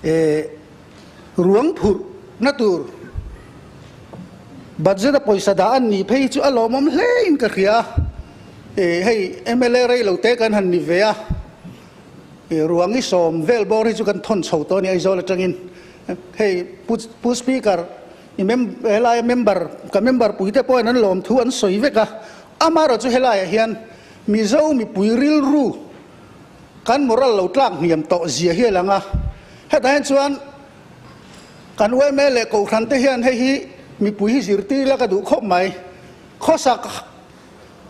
E ruang phurh na tur budget a pawisa dah an nih phei hi chu a lawmawm hle in ka hria a. E hei mla rei lo te kan han ni ve a, e ruang i sawm vel bawr hi chu kan thawn chho tawh a ni Aizawl atangin. Hei Pu Pu Speaker i mem helaia member ka member puite pawhin an lawm thu an sawi vek a, amaherawhchu helaiah hian Mizo mipui rilru Kan moral lo tlak hniam tawh zia hi a lang a, hetah hian chuan kan yma leh Kohhran te hian hei hi mipui hi zirtir ila ka duh khawp mai. Khawsak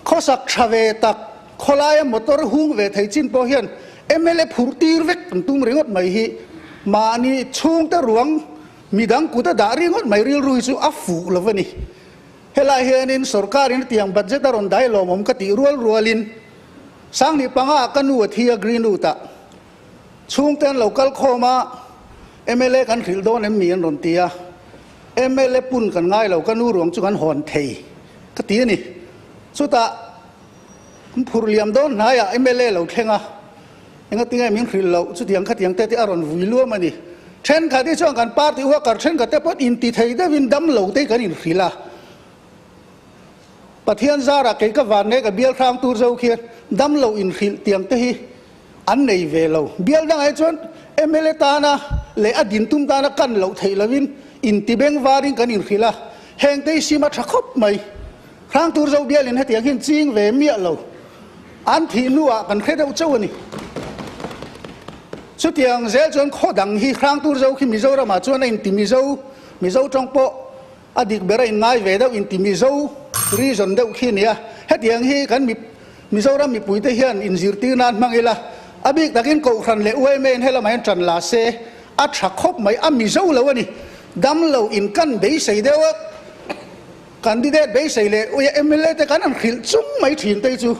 khawsak tha ve tak khawlaia motor hung ve thei chin pawh hian mla phurh tir vek an tum ringawt mai hi mahni chhungte ruang midang kut a dah ringawt mai rilru hi chu a fuh lo a ni. Helai hianin sorkarin hetiang budget a rawn dai lawmawm ka tih rual rualin Sangni panga ah ka nu a thi a Greenwood ah chhungte an lo kal khawm a, mla kan hrilh dawn em mi an rawn ti a, mla pun kan ngai lo ka nu ruang chu kan hawn thei ka ti a ni. Chutah an phurh liam dawn hnai ah mla lo thleng a, engatinge min hrilh loh chutiang khatiang te te a rawn vui luam a ni. Thenkhat hi chuan kan party worker thenkhat te pawh inti thei deuhin dam lo te hi kan inhrilh a. Pathian zarah kei ka van nge ka bial hrang tur zo khian dam lo inhrilh tiang te hi an nei ve lo. Bial dangah hi chuan mla tana leh a din tum tana kan loh theih lovin inti beng varin kan inhrilh a, heng te hi sim a tha khawp mai. Hrang tur zo bialin hetiang hian ching ve miah lo. An thih hnuah kan hre deuh chauh a ni. Chutiang zel chuan khaw dang hi hrang tur zo khi Mizoramah chuan a inti Mizo, Mizo tawng pawh A dik ber a inngai ve deuh inti Mizo reason deuh khi nia. Hetiang hi kan mi Mizoram mipuite hian inzirtir nan hmang ila, a bik takin Kohhran leh yma in helamah hian ṭan la se a ṭha khawp mai. A Mizo lo a ni. Damlo in kan beisei deuh a, candidate beisei leh mla te kan han hrilh chung mai ṭhin te hi chu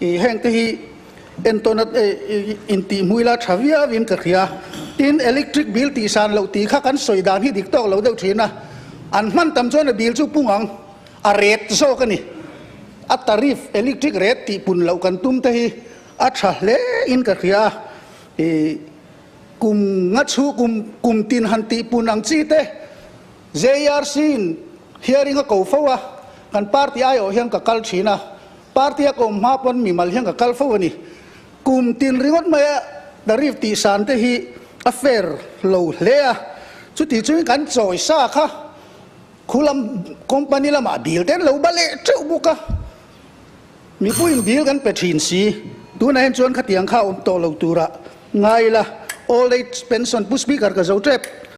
i heng te hi entawn a intihhmui la ṭha viauin ka hria. Tin, electric bill tihsan loh tih kha kan sawi dan hi dik tawk lo deuh ṭhin a, an hman tam chuan a bill chu pung ang, a ret zawk a ni. A tariff electric ret tih pun loh kan tum te hi a ṭha hle in ka hria a, i kum nga chhu kum kum tin han tih pun ang chi te JRC in hearing a ko fo a, kan party aiawh hian ka kal ṭhin a, Party a kawm hma pawn mimal hian ka kal fo a ni. Kum tin ringawt maia tariff tihsan te hi a fair lo hle a, chuti chuin kan chawi sa kha khulam company lamah bill te an lo ba leh teuh bawk a, mipuiin bill kan pe thin si. Tunah hian chuan khatiang kha a awm tawh lo turah ngai ila, old age pension pu speaker ka zo tep.